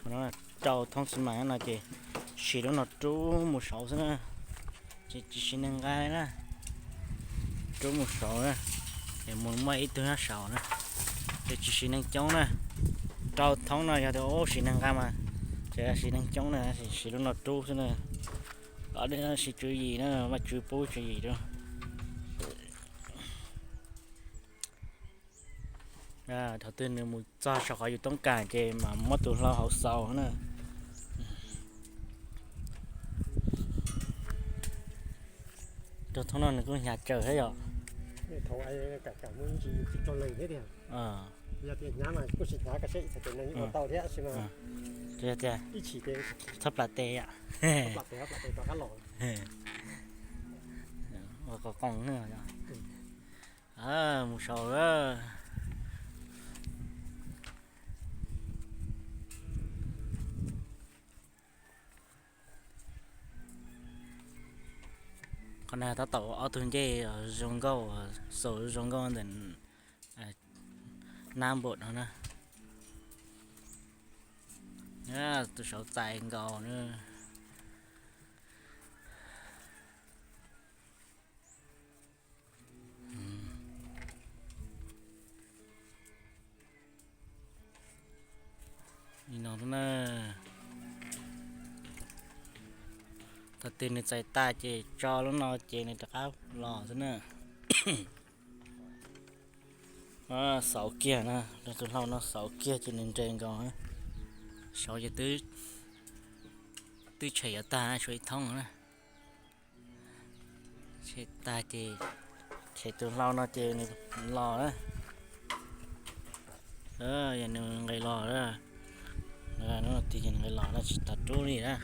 Rau thoob xi mas no ces siv lub no rub mus saud xwb na, ces tsis siv neeg nqa li na. Rub mus saud na, ces mus muaj ib tug nyob saud na, ces tsis siv neeg coob na. Rau thoob no yog tias siv neeg nqa mas, ces siv neeg coob na, siv lub no rub xwb na. Ob siv tswv yim na, Vajtswv pub tswv yim rau. Thaum twg nws mus txog saum qhov yus toob kas ces mam muab tus hlau hauv xaus na. Rau thoob no nws kuj hnyav tsawv thiab yom. Yog tias, txhob plam tes yom. Ua qos qoos na. Mus saud lawm. Qhov no tab tom ua ob tug ncej zoo nkauj, xaus zoo nkauj ntawm nab npum no na. Tus saud txais nkaus na. Li no na. Thaum twg nws txais tag ces tso lub no ces nws rov qab los xwb na. Xauv kiag na, tus hlau no xauv kiag ces nws nres nkaus. Saud ces twb tshem yuav tag na, tshuav ib thoob na. Tshem tag ces tshem tus hlau no ces nws los na. Yog nws nqis los, tig ces nws nqis los na, tsis tas rub li na.